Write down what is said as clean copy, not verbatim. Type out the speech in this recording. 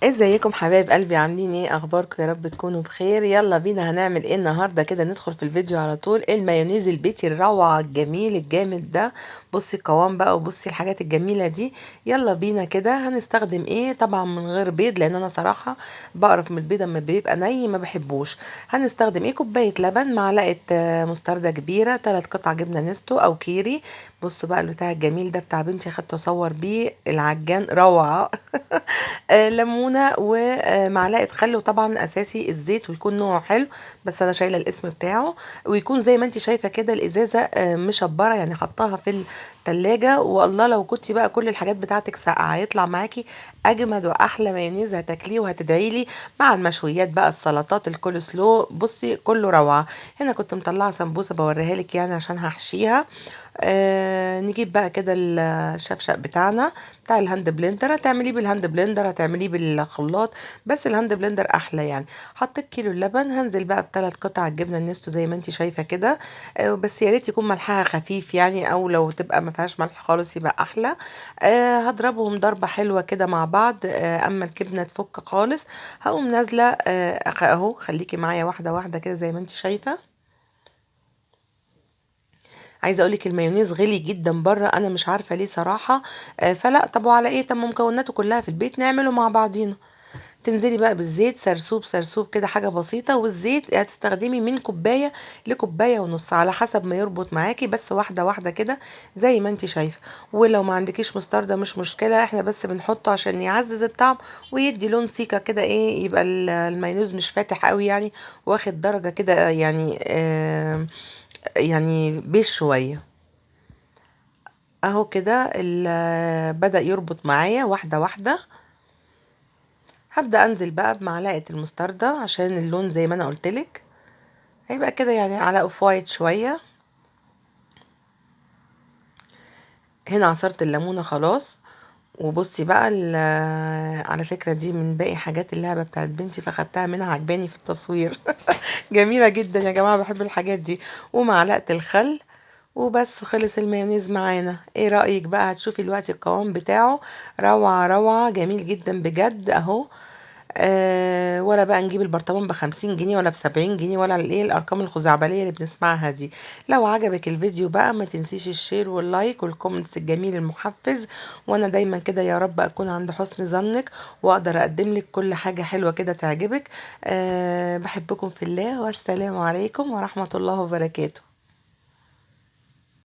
ازيكم حبايب قلبي؟ عاملين ايه؟ اخباركم؟ يا رب تكونوا بخير. يلا بينا، هنعمل ايه النهارده كده؟ ندخل في الفيديو على طول. المايونيز البيتي الروعة الجميل الجامد ده، بصي القوام بقى وبصي الحاجات الجميلة دي. يلا بينا كده. هنستخدم ايه؟ طبعا من غير بيض، لان انا صراحة بقرف من البيض اما بيبقى ني ما بحبوش. هنستخدم ايه؟ كوباية لبن، معلقه مستردة كبيرة، 3 قطع جبنه نستو او كيري. بصوا بقى البتاع الجميل ده بتاع بنتي، خدته اصور بيه العجان، روعه. ليمونه ومعلقة خل، وطبعا اساسي الزيت، ويكون نوعه حلو بس انا شايله الاسم بتاعه، ويكون زي ما انت شايفه كده الازازه مشبره، يعني حطاها في التلاجة. والله لو كنتي بقى كل الحاجات بتاعتك ساقعه هيطلع معاكي اجمد واحلى مايونيز هتاكليه وهتدعي لي، مع المشويات بقى، السلطات، الكولسلو، بصي كله روعه. هنا كنت مطلعه سمبوسة بوريها لك يعني عشان هحشيها. نجيب بقى كده الشفشق بتاعنا بتاع ال hand blender، هتعمليه بال hand blender، هتعمليه بالخلاط، بس ال hand blender احلى يعني. حطيت كيلو اللبن، هنزل بقى بثلاث قطع الجبنة النستو زي ما انت شايفه كده، بس يا ريت يكون ملحها خفيف يعني، او لو تبقى ما فيهاش ملح خالص يبقى احلى. هضربهم ضربه حلوة كده مع بعض. اما الجبنة تفك خالص هقوم نازله، اهو خليكي معايا واحدة واحدة كده زي ما انت شايفه. عايزه اقولك المايونيز غلي جدا بره، انا مش عارفه ليه صراحة. فلا طب وعلى ايه؟ طب مكوناته كلها في البيت، نعمله مع بعضينا. تنزلي بقى بالزيت سرسوب سرسوب كده، حاجة بسيطة. والزيت هتستخدمي من كوباية لكوبايه ونص على حسب ما يربط معاكي، بس واحدة واحدة كده زي ما انت شايفه. ولو ما عندكيش مستردة مش مشكلة، احنا بس بنحطه عشان يعزز الطعم ويدي لون سيكه كده، ايه، يبقى المايونيز مش فاتح قوي يعني، واخد درجه كده يعني، يعني بيش شوية اهو كده. بدأ يربط معايا واحدة واحدة. هبدأ انزل بقى بمعلقة المستردة عشان اللون زي ما انا قلتلك هيبقى كده يعني على off white شوية. هنا عصرت الليمونة خلاص. وبصي بقى على فكرة دي من باقي حاجات اللعبة بتاعت بنتي، فخدتها منها، عجباني في التصوير. جميلة جدا يا جماعة، بحب الحاجات دي. ومعلقة الخل وبس، خلص المايونيز معانا. ايه رأيك بقى؟ هتشوفي دلوقتي القوام بتاعه روعة روعة، جميل جدا بجد اهو. ولا بقى نجيب البرطمان ب50 جنيه ولا ب70 جنيه ولا الايه الارقام الخزعبليه اللي بنسمعها دي. لو عجبك الفيديو بقى ما تنسيش ال share وال like وال comments الجميل المحفز، وانا دايما كده يا رب اكون عند حسن ظنك واقدر اقدم لك كل حاجة حلوة كده تعجبك. بحبكم في الله، والسلام عليكم ورحمة الله وبركاته.